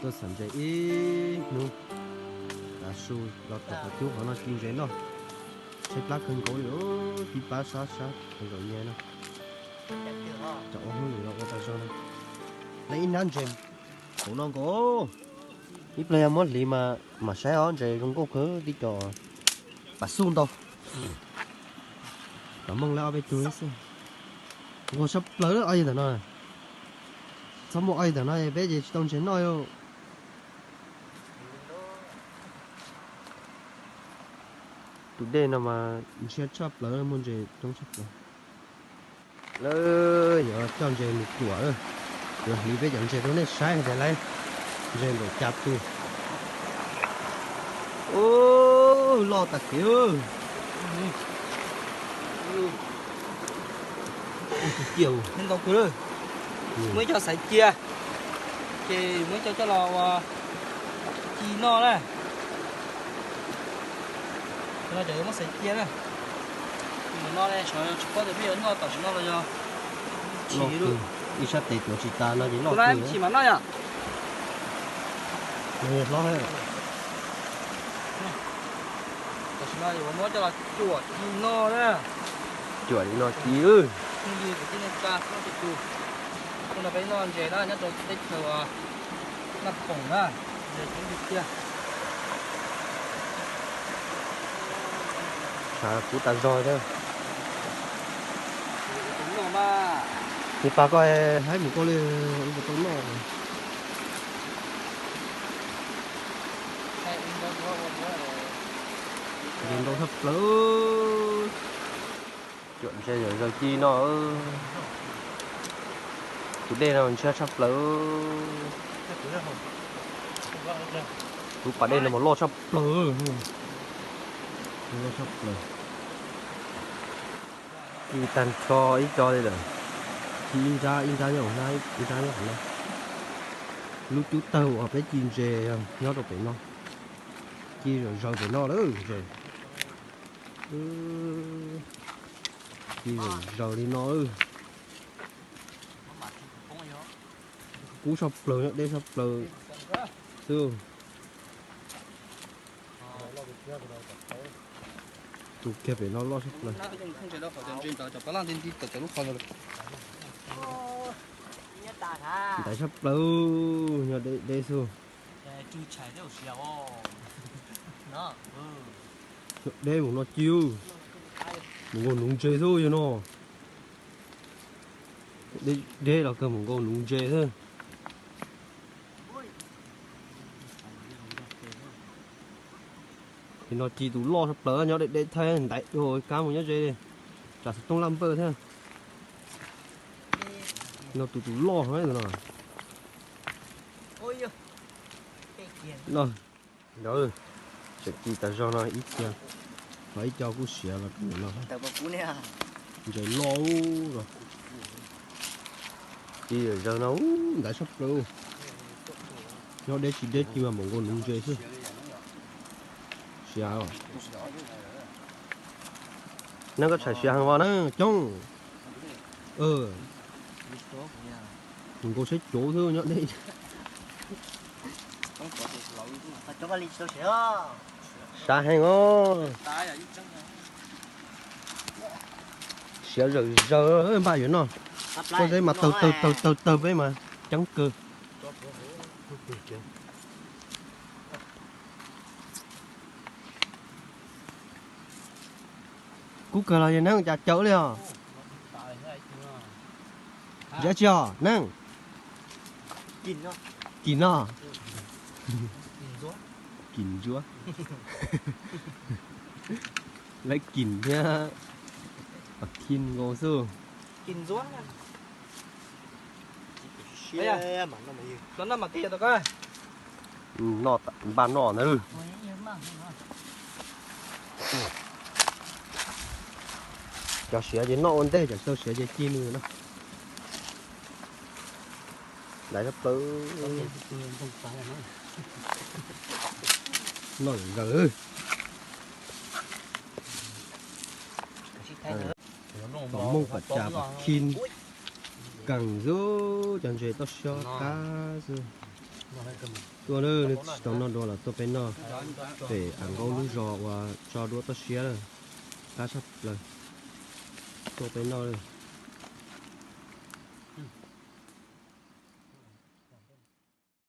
Xav ntses ib hnub, tav su los tom qhov cub qhov no ci ntses noj, tshaib plab kawg nkaus li, tib pab sab sab zaum nyias no, cov ua hauj lwm los ua tag zog no, lawv ib hnab ntses hauv no nkaus. Ib pliag yog muab hliv mas mam saib os, ntses zoo nkauj kawg tib co, pas xuj ntau. Tom Mooj lawv ob peb tug xwb, nquag tshaj plaws ob yawg ntawm no. Txhob muaj ob yawg ntawm no peb ces tsis tau ntses noj yom. Tus dej no mas ntshiab tshaj plaws, muaj ntses coob tshaj plaws. Lawv yuav coj ntses mus cuam, yuav hliv peb cov ntses rau nej saib hais tias lawv ntses ntawm cas tus. Ub, loj tas kev. Ntau kawg, muab ib co xaiv cia, ces muab ib co coj los ua ci noj na. Cov no cov yuav muab xaiv cia na. Nim no ne, tsis paub tias peb yuav noj tam sim no los yog tsis. Ib sab tes tuav tsis tas no ces loj kawg. Chim mam noj yom. Hlob, tam sim no yuav muab coj los cuam ci noj na. Cuam li no ci. Tus no peb noj ntses na, nyob rau teb chaws Naj Khoom na, ntses coob tiag tiag. Tshav kub tas zog thiab. Tus pas koj haib mus koj li, ua puas tau noj? Ntses ntau tshaj plaws. Cuam ntses yam zaws ci no. Tus dej no ntshiab tshaj plaws. Lub pas dej no mas loj tshaj plaws. Loj tshaj plaws. Ci tag nrho ib co li lawm. Ci ib nrab, ib nrab nyob hauv no, ib nrab nyob hauv no. Lub cub tawg uas peb ci ntses nyob rau pem no. Ci zaws zaws pem no lawm ntses. Ci zaws zaws li no. Kub tshaj plaws, nyob deb tshaj plaws xwb. Tus kiag pem no loj tshaj plaws. Ntaiv tshaj plaws, nyob deb deb xwb. Deb mus no ci, mus nkaus nuv ntses xwb yog no. Deb los kawg mus nkaus nuv ntses xwb. Ces no ci tus loj tshaj plaws nyob deb deb thiab, ntaiv dua kab mus nyob ze li, tsam xov tooj laj npawj thiab. No tus tus loj no. No, tseem ci tas zog no ib co, ho ib co kuj siav los rau no. Ntses loj los ci zaws no, ntaiv tshaj plaws. Nyob deb tsis deb ci mas npaum nkaus nuv ntses xwb. Siav, neeg koj tshais siav heev os na coob. Nkaus saib cov xwb nyob deb. Sav heev os. Siav zawm zaws npaj yuav noj. Pob zeb mas tawg tawg tawg tawg peb mas ceeb kawg. Kub kawg los yog neeg cas cawv li os. Ntsia tsi os neeg. Kim no. Kim ntsuab. Lawv kim thiab. Kim nkaus xwb. Npaj noj ntawd. Cov siav ces noj ua ntej, cov tsis tau siav ces ci nws na. Ntaiv tshaj plaws. Noj zaws. Tom Mooj pam cas pas khib keeg xwb, cov ntses toj siab qab xwb. Tuaj na, nws tsis tau noj dua los tuaj peb noj. Pem Av Nkaub lub zos uas tso duab toj siab lawm, qab tshaj plaws. Tuaj peb noj.